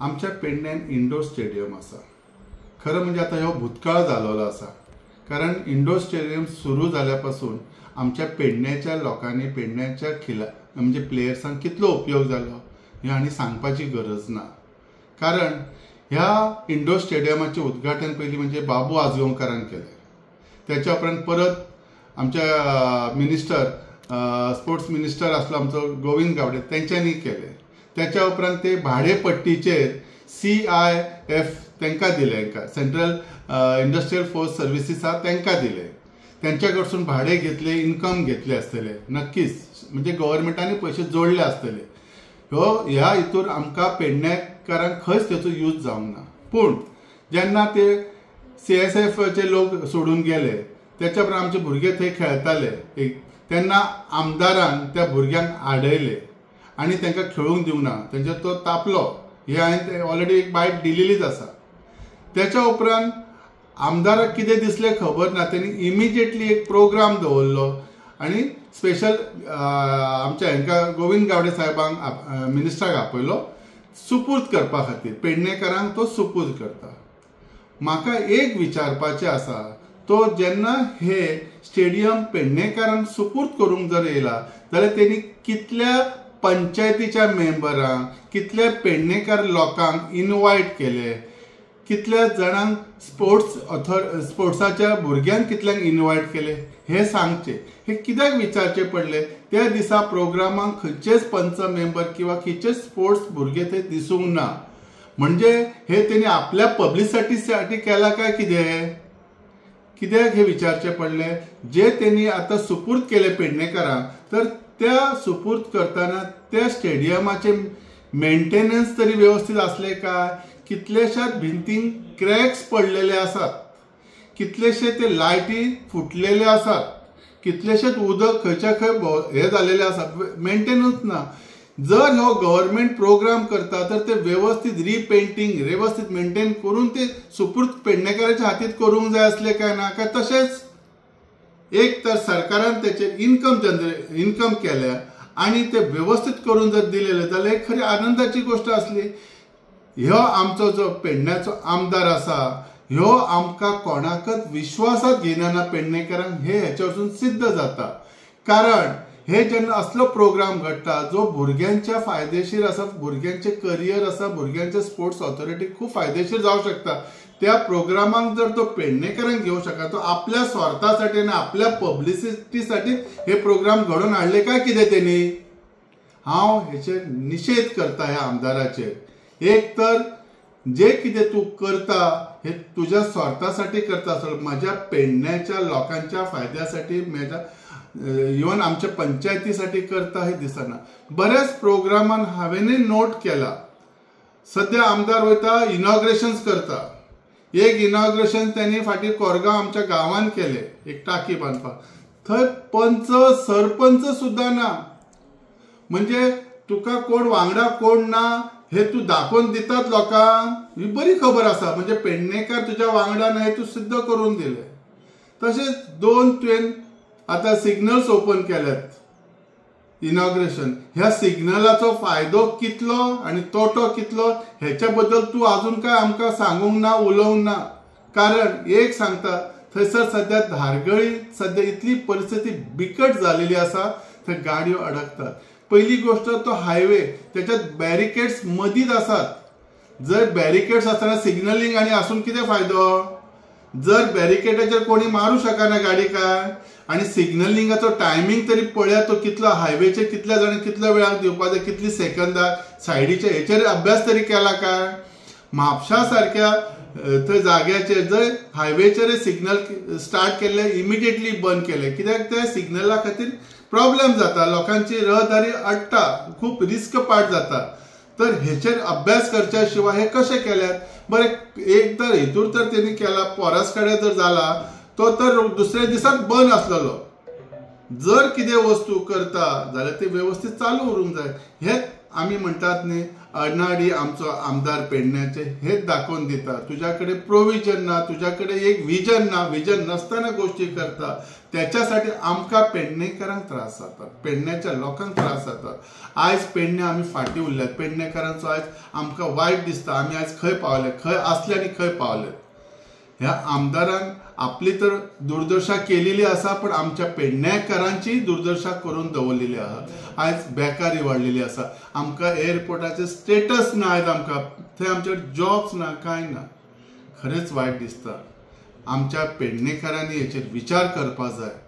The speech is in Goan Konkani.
आमच्या पेडण्यान इंडोर स्टेडियम आसा. खरं म्हणजे आता ह्यो भूतकाळ जाल्लो आसा, कारण इंडोर स्टेडियम सुरू जाल्या पासून आमच्या पेडण्याच्या लोकांनी पेडण्याच्या खिला म्हणजे प्लेयर्सांक कितलो उपयोग जालो हे आनी सांगपाची गरज ना. कारण ह्या इंडोर स्टेडियमाचें उद्घाटन पयलीं म्हणजे बाबू आजगांवकारान केलें, त्याच्या उपरांत परत आमच्या मिनिस्टर स्पोर्ट्स मिनिस्टर आसलो आमचो गोविंद गावडे तेंच्यांनी केलें. त्याच्या उपरांत ते भाडेपट्टीचेर CIF तांकां दिलें, हांकां सेंट्रल इंडस्ट्रियल फोर्स सर्विसीस आहा तांकां दिलें, तेंच्या कडसून भाडें घेतलें, इनकम घेतलें आसतलें नक्कीच, म्हणजे गव्हर्मेंटांनी पयशे जोडले आसतले. ह्यो ह्या हितूर आमकां पेडणेकारांक खंयच तेचो यूज जावंक ना. पूण जेन्ना ते CSFचे लोक सोडून गेले त्याच्या उपरांत आमचे भुरगे थंय खेळटाले एक, तेन्ना आमदारान त्या भुरग्यांक आडयले आनी तांकां खेळूंक दिवंक ना, तेंचेर तो तापलो, हे हांवें ऑलरेडी एक बायट दिलेलीच आसा. त्याच्या उपरांत आमदाराक कितें दिसलें खबर ना, तेणी इमिजिएटली एक प्रोग्राम दवरलो आनी स्पेशल आमच्या हांकां गोविंद गावडे साहेबांक मिनिस्टराक आपयलो सुपूर्द करपा खातीर, पेडणेकारांक तो सुपूर्द करता. म्हाका एक विचारपाचें आसा, तो जेन्ना हे स्टेडियम पेडणेकारांक सुपूर्द करूंक जर येयला जाल्यार तेणी कितल्या पंचायतीच्या मेंबरांक, कितल्या पेडणेकार लोकांक इनवायट केले, कितल्या जाणांक स्पोर्ट्स स्पोर्ट्साच्या भुरग्यांक कितल्यांक इनवायट केले हे सांगचें. हे कित्याक विचारचें पडलें? त्या दिसा प्रोग्रामाक खंयचेच पंच मेंबर किंवा खंयचेच स्पोर्ट्स भुरगे थंय दिसूंक ना. म्हणजे हे तेणी आपल्या पब्लिसिटीसाठी केला काय कितें? कित्याक हे विचारचें पडलें? जे तेणी आतां सुपूर्द केले पेडणेकारांक, तर त्या सुपूर्द करतना त्या स्टेडियमाचे मेंटेनन्स तरी व्यवस्थित आसले काय? कितलेशाच भिंतींक क्रॅक्स पडलेले आसात, कितलेशे ते लायटी फुटलेले आसात, कितलेशेच उदक खंयच्या खंय हे जालेले आसा, मेंटेनन्स ना. जर हो गव्हर्मेंट प्रोग्राम करता तर ते व्यवस्थित रिपेंटींग व्यवस्थित मेंटेन करून ते सुपूर्द पेडणेकाराच्या हातीत करूंक जाय आसले काय ना? काय तशेंच एक तर सरकारान तेचेर इनकम इनकम केल्या आनी ते व्यवस्थित करून जर दिलेले जाल्यार एक खरी आनंदाची गोश्ट आसली. ह्यो आमचो जो पेडण्याचो आमदार आसा ह्यो आमकां कोणाकच विश्वासात घेयना ना पेडणेकारांक, हे हेच्या वरसून सिद्ध जाता. कारण हे जेन्ना असलो प्रोग्राम घडटा जो भुरग्यांच्या फायदेशीर आसा, भुरग्यांचे करियर आसा, भुरग्यांचे स्पोर्ट्स ऑथॉरिटी खूब फायदेशीर जावंक शकता, त्या प्रोग्रामाक जर तो पेडणेकारांक घेवंक शकता, तो आपल्या स्वार्थासाठी आनी आपल्या पब्लिसिटीसाठी हे प्रोग्राम घडोवन हाडले काय कितें तेणी? हांव हेचेर निशेध करता ह्या आमदाराचेर. एक तर जे कितें तूं करता हे तुज्या स्वार्थासाठी करता आसलो, म्हज्या पेडण्याच्या लोकांच्या फायद्यासाठी, म्हज्या इवन आमच्या पंचायतीसाठी करता हे दिसना. बऱ्याच प्रोग्रामान हांवेनय नोट केला, सद्या आमदार वयता इनॉग्रेशन्स करता. एक इनॉग्रेशन त्यांनी फाटीं कोरगांव आमच्या गांवान केलें, एक टाकी बांदपाक, थंय पंच सरपंच सुद्दां ना. म्हणजे तुका कोण वांगडा कोण ना हे तूं दाखोवन दितात लोकांक, ही बरी खबर आसा. म्हणजे पेडणेकार तुज्या वांगडा ना हे तूं सिद्ध करून दिलें. तशेंच दोन तुवें आतां सिग्नल्स ओपन केल्यात इनॉग्रेशन, ह्या सिग्नलाचो फायदो कितलो आनी तोटो कितलो हेच्या बद्दल तूं आजून काय आमकां सांगूंक ना, उलोवंक ना. कारण एक सांगता, थंयसर सद्या धारगळी सद्या इतली परिस्थिती बिकट जालेली आसा, थंय गाडयो अडकतात. पहिली गोष्ट तो हायवे त्याच्यात बॅरिकेड्स मदींच आसात. जर बॅरिकेड्स आसतना सिग्नलिंग आनी आसून कितें फायदो? जर बॅरिकेडाचेर कोणी मारू शकना गाडी काय? आनी सिग्नलिंगाचो टायमींग तरी पळयात तो कितलो हायवेचेर कितल्या जाणांक कितल्या वेळाक दिवपाक जाय, कितली सेकंदां सायडीच्या हेचेर अभ्यास तरी केला काय? म्हापशा सारक्या थंय जाग्याचेर जर हायवेचेर सिग्नल स्टार्ट केल्ले इमिडिएटली बंद केले, कित्याक त्या सिग्नला खातीर प्रॉब्लेम जाता, लोकांची रहदारी अडटा, खूब रिस्क पार्ट जाता. तर हेचेर अभ्यास करच्या शिवाय हे कशें केल्यात? बरें, एक तर हितूर तर तेणी केला, पोरस कडेन जर जाला तो तर दुसऱ्या दिसाक बंद आसलेलो. जर कितें वस्तू करता जाल्यार ते व्यवस्थित चालू उरूंक जाय. हेच आमी म्हणटात न्ही, अनाडी आमचो आमदार पेडण्याचे हेच दाखोवन दिता. तुज्या कडेन प्रोविजन ना, तुज्या कडेन एक विजन ना, विजन नासतना गोष्टी करता. त्याच्यासाठी आमकां पेडणेकरांक त्रास जातात, पेडण्याच्या लोकांक त्रास जातात. आयज पेडणे आमी फाटीं उरल्यात. पेडणेकरांचो आयज आमकां वायट दिसता. आमी आयज खंय पावले, खंय आसले आनी खंय पावले. ह्या आमदारान आपली तर दुर्दशा केलेली आसा, पण आमच्या पेडणेकरांची दुर्दशा करून दवरलेली आसा. आयज बेकारी वाडलेली आसा. आमकां एअरपोर्टाचे स्टेटस ना, आयज आमकां थंय आमचे जॉब्स ना, कांय ना. खरेंच वायट दिसता. आमच्या पेडणेकरांनी हेचेर विचार करपा जाय.